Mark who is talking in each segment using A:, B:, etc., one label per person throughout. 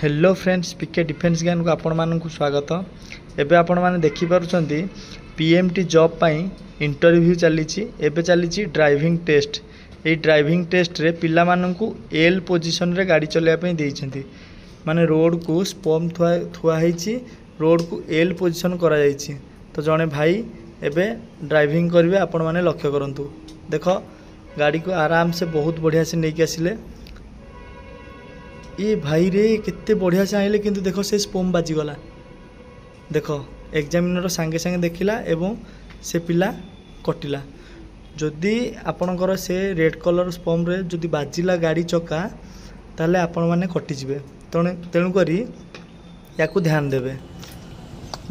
A: Hello friends, PK defence ଜ୍ଞାନକୁ ଆପଣମାନଙ୍କୁ ସ୍ୱାଗତ। ଏବେ ଆପଣମାନେ ଦେଖିପାରୁଛନ୍ତି, ପିଏମ୍ଟି ଜବ୍ ପାଇଁ ଇଣ୍ଟରଭ୍ୟୁ ଚାଲିଛି। ଏବେ ଚାଲିଛି ଡ୍ରାଇଭିଂ ଟେଷ୍ଟ। ଏଇ ଡ୍ରାଇଭିଂ ଟେଷ୍ଟରେ ପିଲାମାନଙ୍କୁ ଏଲ୍ ପୋଜିସନରେ ଗାଡ଼ି ଚଲାଇବା ପାଇଁ ଦେଇଛନ୍ତି। ମାନେ ରୋଡ଼କୁ ସ୍ପମ୍ ଥୁଆ ଥୁଆ ହେଇଛି, ରୋଡ଼କୁ ଏଲ୍ ପୋଜିସନ୍ କରାଯାଇଛି। ତ ଜଣେ ଭାଇ ଏବେ ଡ୍ରାଇଭିଂ କରିବେ, ଆପଣମାନେ ଲକ୍ଷ୍ୟ କରନ୍ତୁ। ଦେଖ, ଗାଡ଼ିକୁ ଆରାମସେ ବହୁତ ବଢ଼ିଆ ସେ ନେଇକି ଆସିଲେ। ଏ ଭାଇରେ, କେତେ ବଢ଼ିଆ ସେ ଆଣିଲେ, କିନ୍ତୁ ଦେଖ, ସେ ସ୍ପମ୍ ବାଜିଗଲା। ଦେଖ, ଏକ୍ଜାମିନର ସାଙ୍ଗେ ସାଙ୍ଗେ ଦେଖିଲା ଏବଂ ସେ ପିଲା କଟିଲା। ଯଦି ଆପଣଙ୍କର ସେ ରେଡ଼୍ କଲର୍ ସ୍ପମ୍ରେ ଯଦି ବାଜିଲା ଗାଡ଼ି ଚକା, ତାହେଲେ ଆପଣମାନେ କଟିଯିବେ। ତେଣୁକରି ୟାକୁ ଧ୍ୟାନ ଦେବେ।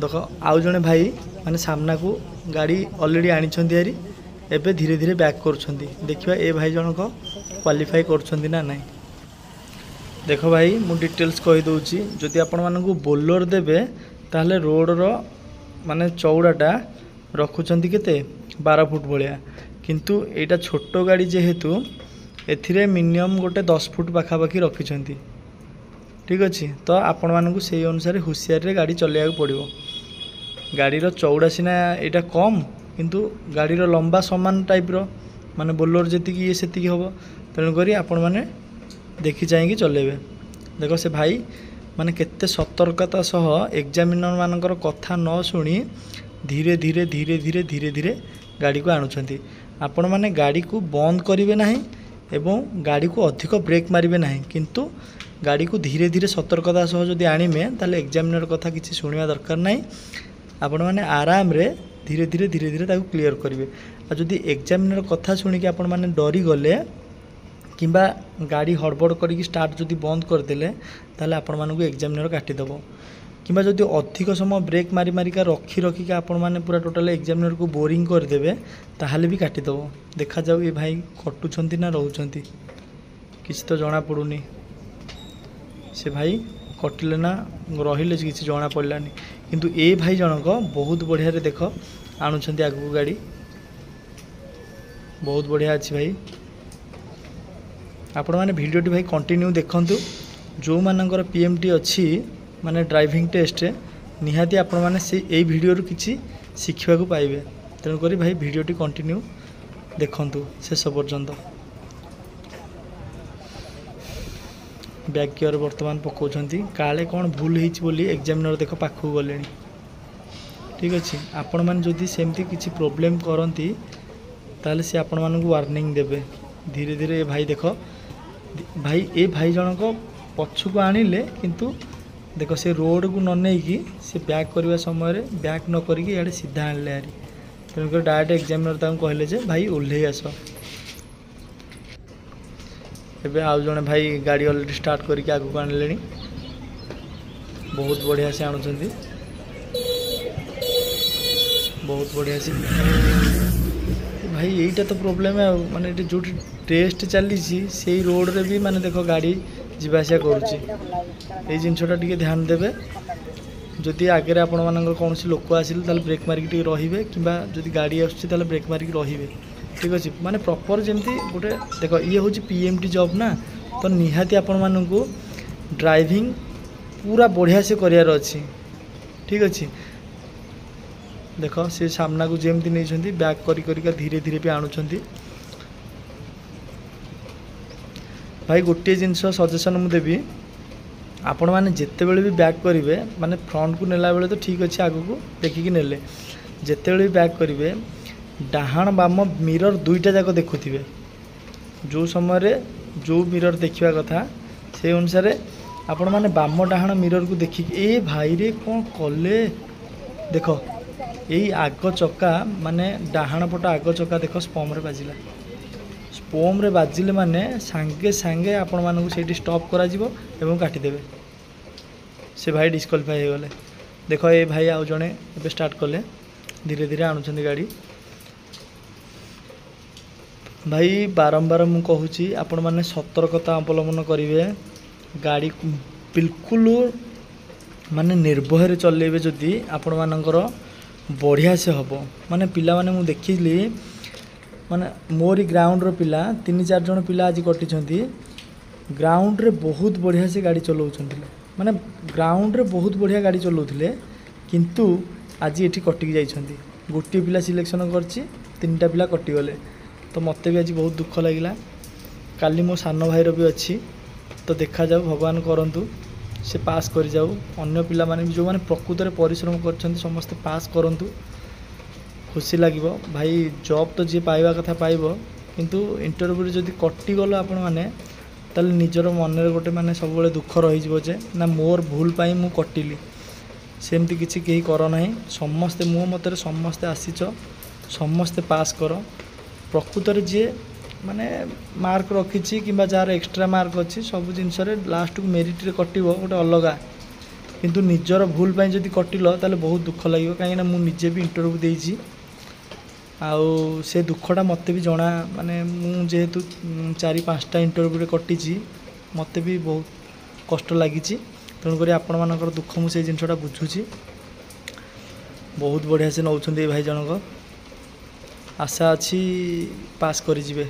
A: ଦେଖ, ଆଉ ଜଣେ ଭାଇ ମାନେ ସାମ୍ନାକୁ ଗାଡ଼ି ଅଲରେଡ଼ି ଆଣିଛନ୍ତି ହାରି, ଏବେ ଧୀରେ ଧୀରେ ବ୍ୟାକ୍ କରୁଛନ୍ତି। ଦେଖିବା ଏ ଭାଇ ଜଣକ କ୍ୱାଲିଫାଇ କରୁଛନ୍ତି ନା ନାହିଁ। ଦେଖ ଭାଇ, ମୁଁ ଡିଟେଲ୍ସ କହିଦେଉଛି। ଯଦି ଆପଣମାନଙ୍କୁ ବୋଲେରୋ ଦେବେ, ତାହେଲେ ରୋଡ଼ର ମାନେ ଚଉଡ଼ାଟା ରଖୁଛନ୍ତି କେତେ, 12 ଫୁଟ ଭଳିଆ। କିନ୍ତୁ ଏଇଟା ଛୋଟ ଗାଡ଼ି ଯେହେତୁ, ଏଥିରେ ମିନିମମ୍ ଗୋଟେ 10 ଫୁଟ ପାଖାପାଖି ରଖିଛନ୍ତି। ଠିକ୍ ଅଛି, ତ ଆପଣମାନଙ୍କୁ ସେଇ ଅନୁସାରେ ହୁସିଆରରେ ଗାଡ଼ି ଚଲେଇବାକୁ ପଡ଼ିବ। ଗାଡ଼ିର ଚଉଡ଼ା ସିନା ଏଇଟା କମ୍, କିନ୍ତୁ ଗାଡ଼ିର ଲମ୍ବା ସମାନ ଟାଇପ୍ର, ମାନେ ବୋଲେରୋ ଯେତିକି ଇଏ ସେତିକି ହେବ। ତେଣୁକରି ଆପଣମାନେ ଦେଖି ଚାହିଁକି ଚଲେଇବେ। ଦେଖ, ସେ ଭାଇ ମାନେ କେତେ ସତର୍କତା ସହ ଏକ୍ଜାମିନର ମାନଙ୍କର କଥା ନ ଶୁଣି ଧୀରେ ଧୀରେ ଧୀରେ ଧୀରେ ଧୀରେ ଧୀରେ ଗାଡ଼ିକୁ ଆଣୁଛନ୍ତି। ଆପଣମାନେ ଗାଡ଼ିକୁ ବନ୍ଦ କରିବେ ନାହିଁ ଏବଂ ଗାଡ଼ିକୁ ଅଧିକ ବ୍ରେକ୍ ମାରିବେ ନାହିଁ, କିନ୍ତୁ ଗାଡ଼ିକୁ ଧୀରେ ଧୀରେ ସତର୍କତା ସହ ଯଦି ଆଣିବେ, ତାହେଲେ ଏକ୍ଜାମିନର କଥା କିଛି ଶୁଣିବା ଦରକାର ନାହିଁ। ଆପଣମାନେ ଆରାମରେ ଧୀରେ ଧୀରେ ଧୀରେ ଧୀରେ ତାକୁ କ୍ଲିଅର୍ କରିବେ। ଆଉ ଯଦି ଏକ୍ଜାମିନର କଥା ଶୁଣିକି ଆପଣମାନେ ଡରିଗଲେ କିମ୍ବା ଗାଡ଼ି ହଡ଼ବଡ଼ କରିକି ଷ୍ଟାର୍ଟ ଯଦି ବନ୍ଦ କରିଦେଲେ, ତାହେଲେ ଆପଣମାନଙ୍କୁ ଏକ୍ଜାମିନର କାଟିଦେବ। କିମ୍ବା ଯଦି ଅଧିକ ସମୟ ବ୍ରେକ୍ ମାରି ମାରିକା ରଖି ରଖିକା ଆପଣମାନେ ପୁରା ଟୋଟାଲ୍ ଏକ୍ଜାମିନରକୁ ବୋରିଂ କରିଦେବେ, ତାହେଲେ ବି କାଟିଦେବ। ଦେଖାଯାଉ ଏ ଭାଇ କଟୁଛନ୍ତି ନା ରହୁଛନ୍ତି, କିଛି ତ ଜଣାପଡ଼ୁନି। ସେ ଭାଇ କଟିଲେ ନା ରହିଲେ, କିଛି ଜଣାପଡ଼ିଲାନି। କିନ୍ତୁ ଏ ଭାଇ ଜଣକ ବହୁତ ବଢ଼ିଆରେ ଦେଖ ଆଣୁଛନ୍ତି ଆଗକୁ ଗାଡ଼ି। ବହୁତ ବଢ଼ିଆ ଅଛି ଭାଇ। ଆପଣମାନେ ଭିଡ଼ିଓଟି ଭାଇ କଣ୍ଟିନ୍ୟୁ ଦେଖନ୍ତୁ। ଯେଉଁମାନଙ୍କର ପିଏମ୍ଟି ଅଛି, ମାନେ ଡ୍ରାଇଭିଂ ଟେଷ୍ଟ, ନିହାତି ଆପଣମାନେ ସେ ଏଇ ଭିଡ଼ିଓରୁ କିଛି ଶିଖିବାକୁ ପାଇବେ। ତେଣୁକରି ଭାଇ ଭିଡ଼ିଓଟି କଣ୍ଟିନ୍ୟୁ ଦେଖନ୍ତୁ ଶେଷ ପର୍ଯ୍ୟନ୍ତ। ବ୍ୟାକ୍ ଗିଅର ବର୍ତ୍ତମାନ ପକାଉଛନ୍ତି, କାଳେ କ'ଣ ଭୁଲ ହେଇଛି ବୋଲି ଏକ୍ଜାମିନର ଦେଖ ପାଖକୁ ଗଲେଣି। ଠିକ୍ ଅଛି, ଆପଣମାନେ ଯଦି ସେମିତି କିଛି ପ୍ରୋବ୍ଲେମ୍ କରନ୍ତି, ତାହେଲେ ସେ ଆପଣମାନଙ୍କୁ ୱାର୍ଣ୍ଣିଂ ଦେବେ। ଧୀରେ ଧୀରେ ଏ ଭାଇ, ଦେଖ ଭାଇ, ଏ ଭାଇ ଜଣକ ପଛକୁ ଆଣିଲେ, କିନ୍ତୁ ଦେଖ, ସେ ରୋଡ଼କୁ ନ ନେଇକି ସେ ବ୍ୟାକ୍ କରିବା ସମୟରେ ବ୍ୟାକ୍ ନ କରିକି ଇଆଡ଼େ ସିଧା ଆଣିଲେ ହାରି। ତେଣୁକରି ଡାଇରେକ୍ଟ ଏକ୍ଜାମିନର ତାଙ୍କୁ କହିଲେ ଯେ ଭାଇ ଓହ୍ଲେଇ ଆସ। ଏବେ ଆଉ ଜଣେ ଭାଇ ଗାଡ଼ି ଅଲରେଡ଼ି ଷ୍ଟାର୍ଟ କରିକି ଆଗକୁ ଆଣିଲେଣି। ବହୁତ ବଢ଼ିଆ ସେ ଆଣୁଛନ୍ତି, ବହୁତ ବଢ଼ିଆ ସେ ଭାଇ। ଏଇଟା ତ ପ୍ରୋବ୍ଲେମ୍ ଆଉ, ମାନେ ଏଠି ଯେଉଁଠି ଟେଷ୍ଟ ଚାଲିଛି, ସେଇ ରୋଡ଼ରେ ବି ମାନେ ଦେଖ ଗାଡ଼ି ଯିବା ଆସିବା କରୁଛି। ଏଇ ଜିନିଷଟା ଟିକେ ଧ୍ୟାନ ଦେବେ। ଯଦି ଆଗରେ ଆପଣମାନଙ୍କର କୌଣସି ଲୋକ ଆସିଲେ, ତାହେଲେ ବ୍ରେକ୍ ମାରିକି ଟିକେ ରହିବେ, କିମ୍ବା ଯଦି ଗାଡ଼ି ଆସୁଛି, ତାହେଲେ ବ୍ରେକ୍ ମାରିକି ରହିବେ। ଠିକ୍ ଅଛି, ମାନେ ପ୍ରପର୍ ଯେମିତି ଗୋଟେ, ଦେଖ, ଇଏ ହେଉଛି ପିଏମ୍ଟି ଜବ୍ ନା, ତ ନିହାତି ଆପଣମାନଙ୍କୁ ଡ୍ରାଇଭିଂ ପୁରା ବଢ଼ିଆ ସେ କରିବାର ଅଛି। ଠିକ୍ ଅଛି, ଦେଖ, ସେ ସାମ୍ନାକୁ ଯେମିତି ନେଇଛନ୍ତି, ବ୍ୟାକ୍ କରି କରିକା ଧୀରେ ଧୀରେ ବି ଆଣୁଛନ୍ତି। ଭାଇ, ଗୋଟିଏ ଜିନିଷ ସଜେସନ୍ ମୁଁ ଦେବି, ଆପଣମାନେ ଯେତେବେଳେ ବି ବ୍ୟାକ୍ କରିବେ, ମାନେ ଫ୍ରଣ୍ଟକୁ ନେଲାବେଳେ ତ ଠିକ୍ ଅଛି, ଆଗକୁ ଦେଖିକି ନେଲେ, ଯେତେବେଳେ ବି ବ୍ୟାକ୍ କରିବେ, ଡାହାଣ ବାମ ମିରର ଦୁଇଟା ଯାକ ଦେଖୁଥିବେ। ଯେଉଁ ସମୟରେ ଯେଉଁ ମିରର ଦେଖିବା କଥା, ସେଇ ଅନୁସାରେ ଆପଣମାନେ ବାମ ଡାହାଣ ମିରରକୁ ଦେଖିକି। ଏ ଭାଇରେ, କ'ଣ କଲେ ଦେଖ। ଏଇ ଆଗ ଚକା, ମାନେ ଡାହାଣ ପଟ ଆଗ ଚକା ଦେଖ ସ୍ପମ୍ରେ ବାଜିଲା। ସ୍ପମ୍ରେ ବାଜିଲେ ମାନେ ସାଙ୍ଗେ ସାଙ୍ଗେ ଆପଣମାନଙ୍କୁ ସେଇଠି ଷ୍ଟପ୍ କରାଯିବ ଏବଂ କାଟିଦେବେ। ସେ ଭାଇ ଡିସ୍କ୍ୱାଲିଫାଏ ହେଇଗଲେ। ଦେଖ, ଏ ଭାଇ ଆଉ ଜଣେ ଏବେ ଷ୍ଟାର୍ଟ କଲେ, ଧୀରେ ଧୀରେ ଆଣୁଛନ୍ତି ଗାଡ଼ି। ଭାଇ, ବାରମ୍ବାର ମୁଁ କହୁଛି, ଆପଣମାନେ ସତର୍କତା ଅବଲମ୍ବନ କରିବେ। ଗାଡ଼ି ବିଲକୁଲ ମାନେ ନିର୍ଭୟରେ ଚଲେଇବେ, ଯଦି ଆପଣମାନଙ୍କର ବଢ଼ିଆ ସେ ହେବ। ମାନେ ପିଲାମାନେ ମୁଁ ଦେଖିଲି, ମାନେ ମୋରି ଗ୍ରାଉଣ୍ଡର ପିଲା ତିନି ଚାରି ଜଣ ପିଲା ଆଜି କଟିଛନ୍ତି। ଗ୍ରାଉଣ୍ଡରେ ବହୁତ ବଢ଼ିଆ ସେ ଗାଡ଼ି ଚଲାଉଛନ୍ତି। ମାନେ ଗ୍ରାଉଣ୍ଡରେ ବହୁତ ବଢ଼ିଆ ଗାଡ଼ି ଚଲାଉଥିଲେ, କିନ୍ତୁ ଆଜି ଏଠି କଟିକି ଯାଇଛନ୍ତି। ଗୋଟିଏ ପିଲା ସିଲେକ୍ସନ୍ କରିଛି, 3ଟା ପିଲା କଟିଗଲେ। ତ ମୋତେ ବି ଆଜି ବହୁତ ଦୁଃଖ ଲାଗିଲା। କାଲି ମୋ ସାନ ଭାଇର ବି ଅଛି, ତ ଦେଖାଯାଉ, ଭଗବାନ କରନ୍ତୁ ସେ ପାସ୍ କରିଯାଉ। ଅନ୍ୟ ପିଲାମାନେ ବି ଯେଉଁମାନେ ପ୍ରକୃତରେ ପରିଶ୍ରମ କରିଛନ୍ତି ସମସ୍ତେ ପାସ୍ କରନ୍ତୁ, ଖୁସି ଲାଗିବ। ଭାଇ ଜବ୍ ତ ଯିଏ ପାଇବା କଥା ପାଇବ, କିନ୍ତୁ ଇଣ୍ଟରଭ୍ୟୁରେ ଯଦି କଟିଗଲ ଆପଣମାନେ, ତାହେଲେ ନିଜର ମନରେ ଗୋଟେ ମାନେ ସବୁବେଳେ ଦୁଃଖ ରହିଯିବ ଯେ ନା ମୋର ଭୁଲ ପାଇଁ ମୁଁ କଟିଲି। ସେମିତି କିଛି କେହି କର ନାହିଁ। ସମସ୍ତେ ମୋ ମତରେ ସମସ୍ତେ ଆସିଛ, ସମସ୍ତେ ପାସ୍ କର। ପ୍ରକୃତରେ ଯିଏ ମାନେ ମାର୍କ ରଖିଛି କିମ୍ବା ଯାହାର ଏକ୍ସଟ୍ରା ମାର୍କ ଅଛି, ସବୁ ଜିନିଷରେ ଲାଷ୍ଟକୁ ମେରିଟ୍ରେ କଟିବ ଗୋଟେ ଅଲଗା, କିନ୍ତୁ ନିଜର ଭୁଲ ପାଇଁ ଯଦି କଟିଲ ତାହେଲେ ବହୁତ ଦୁଃଖ ଲାଗିବ। କାହିଁକିନା ମୁଁ ନିଜେ ବି ଇଣ୍ଟରଭ୍ୟୁ ଦେଇଛି, ଆଉ ସେ ଦୁଃଖଟା ମୋତେ ବି ଜଣା। ମାନେ ମୁଁ ଯେହେତୁ 4-5ଟା ଇଣ୍ଟରଭ୍ୟୁରେ କଟିଛି, ମୋତେ ବି ବହୁତ କଷ୍ଟ ଲାଗିଛି। ତେଣୁକରି ଆପଣମାନଙ୍କର ଦୁଃଖ ମୁଁ ସେଇ ଜିନିଷଟା ବୁଝୁଛି। ବହୁତ ବଢ଼ିଆ ସେ ନେଉଛନ୍ତି ଏ ଭାଇ ଜଣକ, ଆଶା ଅଛି ପାସ୍ କରିଯିବେ।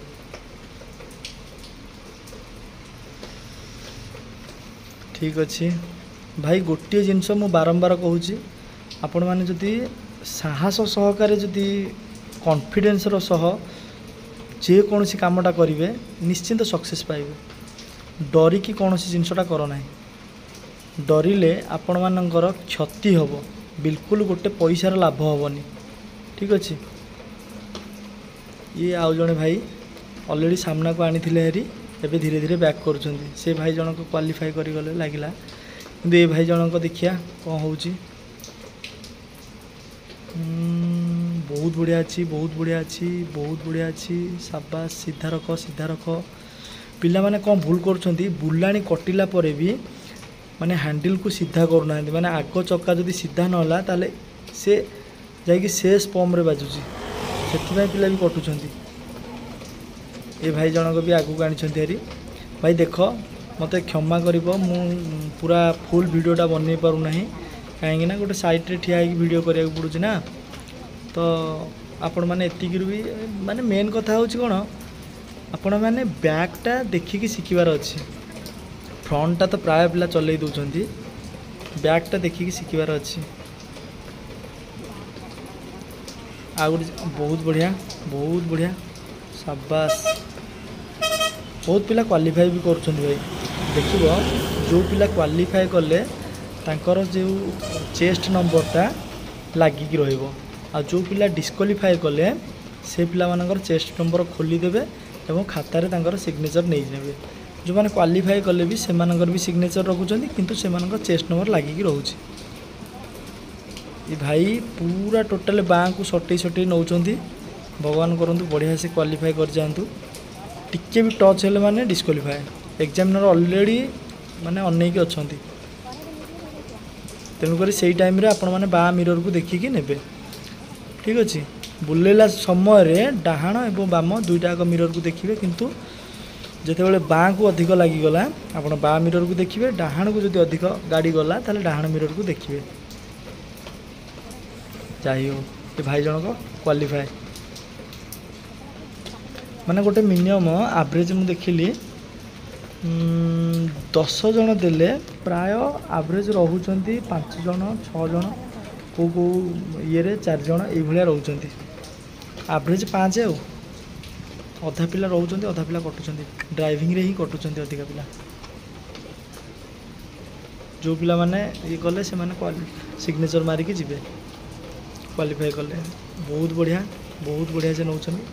A: ଠିକ୍ ଅଛି ଭାଇ, ଗୋଟିଏ ଜିନିଷ ମୁଁ ବାରମ୍ବାର କହୁଛି, ଆପଣମାନେ ଯଦି ସାହସ ସହକାରେ, ଯଦି କନଫିଡେନ୍ସର ସହ ଯେକୌଣସି କାମଟା କରିବେ, ନିଶ୍ଚିନ୍ତ ସକ୍ସେସ୍ ପାଇବେ। ଡରିକି କୌଣସି ଜିନିଷଟା କର ନାହିଁ। ଡରିଲେ ଆପଣମାନଙ୍କର କ୍ଷତି ହେବ, ବିଲକୁଲ ଗୋଟେ ପଇସାର ଲାଭ ହେବନି। ଠିକ୍ ଅଛି। ଇଏ ଆଉ ଜଣେ ଭାଇ ଅଲରେଡ଼ି ସାମ୍ନାକୁ ଆଣିଥିଲେ ହେରି, ଏବେ ଧୀରେ ଧୀରେ ବ୍ୟାକ୍ କରୁଛନ୍ତି। ସେ ଭାଇ ଜଣକ କ୍ୱାଲିଫାଏ କରିଗଲେ ଲାଗିଲା, କିନ୍ତୁ ଏ ଭାଇ ଜଣକ ଦେଖିବା କ'ଣ ହେଉଛି। ବହୁତ ବଢ଼ିଆ ଅଛି, ବହୁତ ବଢ଼ିଆ ଅଛି, ବହୁତ ବଢ଼ିଆ ଅଛି। ସାବାସ, ସିଧା ରଖ, ସିଧା ରଖ। ପିଲାମାନେ କ'ଣ ଭୁଲ କରୁଛନ୍ତି, ବୁଲାଣି କଟିଲା ପରେ ବି ମାନେ ହ୍ୟାଣ୍ଡେଲକୁ ସିଧା କରୁନାହାନ୍ତି। ମାନେ ଆଗ ଚକା ଯଦି ସିଧା ନହେଲା ତାହେଲେ ସେ ଯାଇକି ସେ ସ୍ପମ୍ରେ ବାଜୁଛି, ସେଥିପାଇଁ ପିଲା ବି କଟୁଛନ୍ତି। ଏ ଭାଇ ଜଣକ ବି ଆଗକୁ ଆଣିଛନ୍ତି ହାରି। ଭାଇ ଦେଖ, ମୋତେ କ୍ଷମା କରିବ, ମୁଁ ପୁରା ଫୁଲ୍ ଭିଡ଼ିଓଟା ବନେଇ ପାରୁନାହିଁ, କାହିଁକିନା ଗୋଟେ ସାଇଡ଼୍ରେ ଠିଆ ହେଇକି ଭିଡ଼ିଓ କରିବାକୁ ପଡ଼ୁଛି ନା। ତ ଆପଣମାନେ ଏତିକିରୁ ବି ମାନେ ମେନ୍ କଥା ହେଉଛି କ'ଣ, ଆପଣମାନେ ବ୍ୟାକ୍ଟା ଦେଖିକି ଶିଖିବାର ଅଛି। ଫ୍ରଣ୍ଟଟା ତ ପ୍ରାୟ ପିଲା ଚଲେଇ ଦେଉଛନ୍ତି, ବ୍ୟାକ୍ଟା ଦେଖିକି ଶିଖିବାର ଅଛି। ଆଉ ଗୋଟେ ବହୁତ ବଢ଼ିଆ, ବହୁତ ବଢ଼ିଆ, ସାବାସ। ବହୁତ ପିଲା କ୍ୱାଲିଫାଏ ବି କରୁଛନ୍ତି ଭାଇ। ଦେଖିବ ଯେଉଁ ପିଲା କ୍ୱାଲିଫାଏ କଲେ ତାଙ୍କର ଯେଉଁ ଚେଷ୍ଟ ନମ୍ବରଟା ଲାଗିକି ରହିବ, ଆଉ ଯେଉଁ ପିଲା ଡିସ୍କ୍ୱାଲିଫାଏ କଲେ ସେ ପିଲାମାନଙ୍କର ଚେଷ୍ଟ ନମ୍ବର ଖୋଲିଦେବେ ଏବଂ ଖାତାରେ ତାଙ୍କର ସିଗ୍ନେଚର୍ ନେଇନେବେ। ଯେଉଁମାନେ କ୍ୱାଲିଫାଏ କଲେ ବି ସେମାନଙ୍କର ବି ସିଗ୍ନେଚର୍ ରଖୁଛନ୍ତି, କିନ୍ତୁ ସେମାନଙ୍କ ଚେଷ୍ଟ ନମ୍ବର ଲାଗିକି ରହୁଛି। ଏ ଭାଇ ପୁରା ଟୋଟାଲି ବାଁକୁ ସଟେଇ ସଟେଇ ନେଉଛନ୍ତି। ଭଗବାନ କରନ୍ତୁ ବଢ଼ିଆ ସେ କ୍ୱାଲିଫାଏ କରିଯାଆନ୍ତୁ। ଟିକେ ବି ଟଚ୍ ହେଲେ ମାନେ ଡିସ୍କ୍ୱାଲିଫାଏ। ଏକ୍ଜାମିନର ଅଲରେଡ଼ି ମାନେ ଅନେଇକି ଅଛନ୍ତି, ତେଣୁକରି ସେଇ ଟାଇମ୍ରେ ଆପଣମାନେ ବାଁ ମିରରକୁ ଦେଖିକି ନେବେ। ଠିକ୍ ଅଛି। ବୁଲେଇଲା ସମୟରେ ଡାହାଣ ଏବଂ ବାମ ଦୁଇଟା ଯାକ ମିରରକୁ ଦେଖିବେ, କିନ୍ତୁ ଯେତେବେଳେ ବାଁକୁ ଅଧିକ ଲାଗିଗଲା ଆପଣ ବାଁ ମିରରକୁ ଦେଖିବେ, ଡାହାଣକୁ ଯଦି ଅଧିକ ଗାଡ଼ି ଗଲା ତାହେଲେ ଡାହାଣ ମିରରକୁ ଦେଖିବେ। ଯାଇ ହଉ, ଏ ଭାଇ ଜଣକ କ୍ୱାଲିଫାଏ। ମାନେ ଗୋଟେ ମିନିମମ୍ ଆଭରେଜ୍ ମୁଁ ଦେଖିଲି 10 ଜଣ ଦେଲେ ପ୍ରାୟ ଆଭରେଜ୍ ରହୁଛନ୍ତି 5 ଜଣ, 6 ଜଣ, କେଉଁ କେଉଁ ଇଏରେ 4 ଜଣ ଏଇଭଳିଆ ରହୁଛନ୍ତି। ଆଭରେଜ୍ 5। ଆଉ ଅଧା ପିଲା ରହୁଛନ୍ତି, ଅଧା ପିଲା କଟୁଛନ୍ତି, ଡ୍ରାଇଭିଂରେ ହିଁ କଟୁଛନ୍ତି ଅଧିକା ପିଲା। ଯେଉଁ ପିଲାମାନେ ଇଏ କଲେ ସେମାନେ ସିଗ୍ନେଚର୍ ମାରିକି ଯିବେ କ୍ୱାଲିଫାଏ କଲେ। ବହୁତ ବଢ଼ିଆ, ବହୁତ ବଢ଼ିଆ ସେ ନେଉଛନ୍ତି।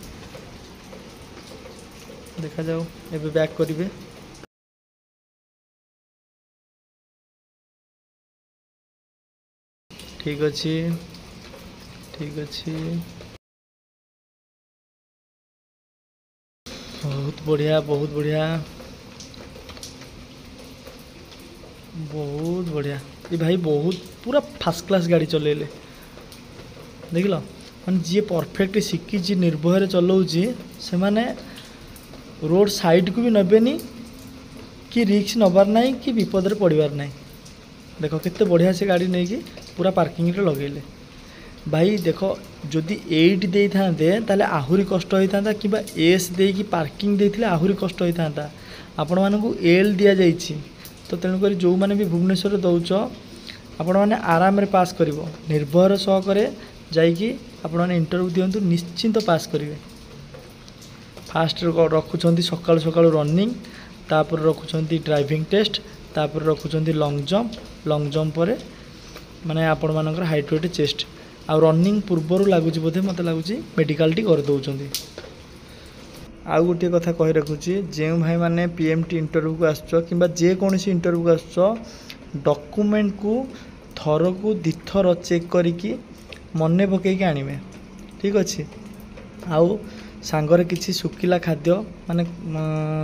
A: ଦେଖାଯାଉ ଏବେ ବ୍ୟାକ୍ କରିବେ। ଠିକ୍ ଅଛି, ଠିକ୍ ଅଛି, ବହୁତ ବଢ଼ିଆ, ବହୁତ ବଢ଼ିଆ, ବହୁତ ବଢ଼ିଆ। ଏ ଭାଇ ବହୁତ ପୁରା ଫାର୍ଷ୍ଟ କ୍ଲାସ୍ ଗାଡ଼ି ଚଲେଇଲେ। ଦେଖିଲ, ମାନେ ଯିଏ ପରଫେକ୍ଟ ଶିଖିଛି, ନିର୍ଭୟରେ ଚଲାଉଛି, ସେମାନେ ରୋଡ଼ ସାଇଡ଼କୁ ବି ନେବେନି କି ରିସ୍କ ନେବାର ନାହିଁ କି ବିପଦରେ ପଡ଼ିବାର ନାହିଁ। ଦେଖ କେତେ ବଢ଼ିଆ ସେ ଗାଡ଼ି ନେଇକି ପୁରା ପାର୍କିଂରେ ଲଗେଇଲେ। ଭାଇ ଦେଖ, ଯଦି 8 ଦେଇଥାନ୍ତେ ତାହେଲେ ଆହୁରି କଷ୍ଟ ହେଇଥାନ୍ତା, କିମ୍ବା ଏସ୍ ଦେଇକି ପାର୍କିଂ ଦେଇଥିଲେ ଆହୁରି କଷ୍ଟ ହେଇଥାନ୍ତା। ଆପଣମାନଙ୍କୁ ଏଲ୍ ଦିଆଯାଇଛି, ତ ତେଣୁକରି ଯେଉଁମାନେ ବି ଭୁବନେଶ୍ୱରରେ ଦେଉଛ, ଆପଣମାନେ ଆରାମରେ ପାସ୍ କରିବ। ନିର୍ଭୟର ସହକାରେ ଯାଇକି ଆପଣମାନେ ଇଣ୍ଟରଭ୍ୟୁ ଦିଅନ୍ତୁ, ନିଶ୍ଚିନ୍ତ ପାସ୍ କରିବେ। ଫାଷ୍ଟ ରଖୁଛନ୍ତି ସକାଳୁ ସକାଳୁ ରନିଂ, ତାପରେ ରଖୁଛନ୍ତି ଡ୍ରାଇଭିଂ ଟେଷ୍ଟ, ତାପରେ ରଖୁଛନ୍ତି ଲଙ୍ଗ୍ ଜମ୍ପ। ଲଙ୍ଗ୍ ଜମ୍ପ ପରେ ମାନେ ଆପଣମାନଙ୍କର ହାଇଟ୍, ୱେଟ୍, ଚେଷ୍ଟ। ଆଉ ରନିଂ ପୂର୍ବରୁ ଲାଗୁଛି ବୋଧେ, ମୋତେ ଲାଗୁଛି ମେଡ଼ିକାଲଟି କରିଦେଉଛନ୍ତି। ଆଉ ଗୋଟିଏ କଥା କହି ରଖୁଛି, ଯେଉଁ ଭାଇମାନେ PMT ଇଣ୍ଟରଭ୍ୟୁକୁ ଆସୁଛ କିମ୍ବା ଯେକୌଣସି ଇଣ୍ଟରଭ୍ୟୁକୁ ଆସୁଛ, ଡକୁମେଣ୍ଟକୁ ଥରକୁ ଦୁଇଥର ଚେକ୍ କରିକି ମନେ ପକାଇକି ଆଣିବେ, ଠିକ୍ ଅଛି? ଆଉ ସାଙ୍ଗରେ କିଛି ଶୁଖିଲା ଖାଦ୍ୟ, ମାନେ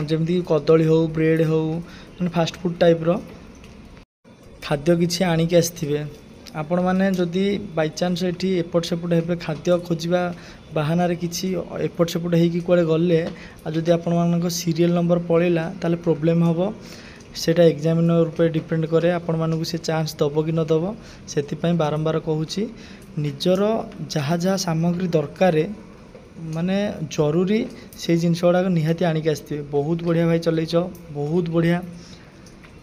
A: ଯେମିତିକି କଦଳୀ ହେଉ, ବ୍ରେଡ଼୍ ହେଉ, ମାନେ ଫାଷ୍ଟଫୁଡ଼୍ ଟାଇପ୍ର ଖାଦ୍ୟ କିଛି ଆଣିକି ଆସିଥିବେ। ଆପଣମାନେ ଯଦି ବାଇଚାନ୍ସ ଏଠି ଏପଟ ସେପଟ ହେବେ, ଖାଦ୍ୟ ଖୋଜିବା ବାହାନାରେ କିଛି ଏପଟ ସେପଟ ହେଇକି କୁଆଡ଼େ ଗଲେ, ଆଉ ଯଦି ଆପଣମାନଙ୍କ ସିରିଏଲ୍ ନମ୍ବର ପଳେଇଲା, ତାହେଲେ ପ୍ରୋବ୍ଲେମ୍ ହେବ। ସେଇଟା ଏକ୍ଜାମିନର ଉପରେ ଡିପେଣ୍ଡ କରେ, ଆପଣମାନଙ୍କୁ ସେ ଚାନ୍ସ ଦେବ କି ନ ଦେବ। ସେଥିପାଇଁ ବାରମ୍ବାର କହୁଛି, ନିଜର ଯାହା ଯାହା ସାମଗ୍ରୀ ଦରକାର, ମାନେ ଜରୁରୀ, ସେଇ ଜିନିଷ ଗୁଡ଼ାକ ନିହାତି ଆଣିକି ଆସିଥିବେ। ବହୁତ ବଢ଼ିଆ ଭାଇ, ଚଲେଇଛ ବହୁତ ବଢ଼ିଆ,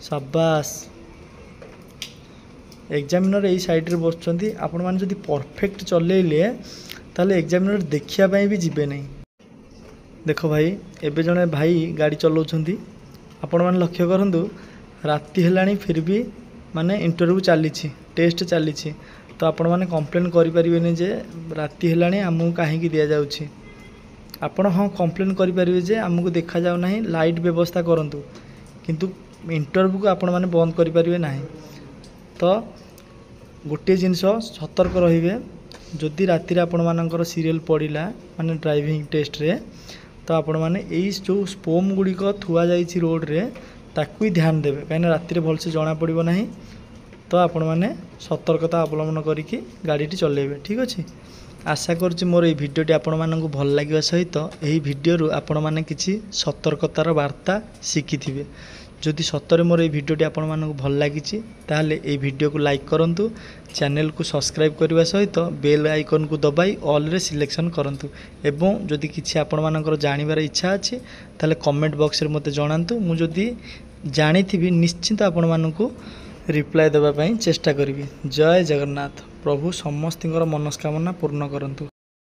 A: ସାବାସ। ଏକ୍ଜାମିନର ଏଇ ସାଇଡ଼୍ରେ ବସୁଛନ୍ତି। ଆପଣମାନେ ଯଦି ପରଫେକ୍ଟ ଚଲେଇଲେ, ତାହେଲେ ଏକ୍ଜାମିନର ଦେଖିବା ପାଇଁ ବି ଯିବେ ନାହିଁ। ଦେଖ ଭାଇ, ଏବେ ଜଣେ ଭାଇ ଗାଡ଼ି ଚଲାଉଛନ୍ତି। ଆପଣମାନେ ଲକ୍ଷ୍ୟ କରନ୍ତୁ, ରାତି ହେଲାଣି, ଫିର୍ ବି ମାନେ ଇଣ୍ଟରଭ୍ୟୁ ଚାଲିଛି, ଟେଷ୍ଟ ଚାଲିଛି। ତ ଆପଣମାନେ କମ୍ପ୍ଲେନ୍ କରିପାରିବେନି ଯେ ରାତି ହେଲାଣି, ଆମକୁ କାହିଁକି ଦିଆଯାଉଛି। ଆପଣ ହଁ କମ୍ପ୍ଲେନ୍ କରିପାରିବେ ଯେ ଆମକୁ ଦେଖାଯାଉ ନାହିଁ, ଲାଇଟ୍ ବ୍ୟବସ୍ଥା କରନ୍ତୁ, କିନ୍ତୁ ଇଣ୍ଟରଭ୍ୟୁକୁ ଆପଣମାନେ ବନ୍ଦ କରିପାରିବେ ନାହିଁ। ତ ଗୋଟିଏ ଜିନିଷ ସତର୍କ ରହିବେ, ଯଦି ରାତିରେ ଆପଣମାନଙ୍କର ସିରିଏଲ୍ ପଡ଼ିଲା, ମାନେ ଡ୍ରାଇଭିଂ ଟେଷ୍ଟରେ, ତ ଆପଣମାନେ ଏଇ ଯେଉଁ ସ୍ପୋମ୍ ଗୁଡ଼ିକ ଥୁଆଯାଇଛି ରୋଡ଼ରେ, ତାକୁ ହିଁ ଧ୍ୟାନ ଦେବେ, କାହିଁକିନା ରାତିରେ ଭଲସେ ଜଣାପଡ଼ିବ ନାହିଁ। ତ ଆପଣମାନେ ସତର୍କତା ଅବଲମ୍ବନ କରିକି ଗାଡ଼ିଟି ଚଲାଇବେ, ଠିକ୍ ଅଛି? ଆଶା କରୁଛି ମୋର ଏଇ ଭିଡ଼ିଓଟି ଆପଣମାନଙ୍କୁ ଭଲ ଲାଗିବା ସହିତ ଏହି ଭିଡ଼ିଓରୁ ଆପଣମାନେ କିଛି ସତର୍କତାର ବାର୍ତ୍ତା ଶିଖିଥିବେ। ଯଦି ସତରେ ମୋର ଏଇ ଭିଡ଼ିଓଟି ଆପଣମାନଙ୍କୁ ଭଲ ଲାଗିଛି, ତାହେଲେ ଏଇ ଭିଡ଼ିଓକୁ ଲାଇକ୍ କରନ୍ତୁ, ଚ୍ୟାନେଲକୁ ସବସ୍କ୍ରାଇବ୍ କରିବା ସହିତ ବେଲ୍ ଆଇକନ୍କୁ ଦବାଇ ଅଲ୍ରେ ସିଲେକ୍ସନ୍ କରନ୍ତୁ ଏବଂ ଯଦି କିଛି ଆପଣମାନଙ୍କର ଜାଣିବାର ଇଚ୍ଛା ଅଛି, ତାହେଲେ କମେଣ୍ଟ ବକ୍ସରେ ମୋତେ ଜଣାନ୍ତୁ। ମୁଁ ଯଦି ଜାଣିଥିବି, ନିଶ୍ଚିନ୍ତ ଆପଣମାନଙ୍କୁ ରିପ୍ଲାଏ ଦେବା ପାଇଁ ଚେଷ୍ଟା କରିବି। ଜୟ ଜଗନ୍ନାଥ। ପ୍ରଭୁ ସମସ୍ତଙ୍କର ମନସ୍କାମନା ପୂର୍ଣ୍ଣ କରନ୍ତୁ।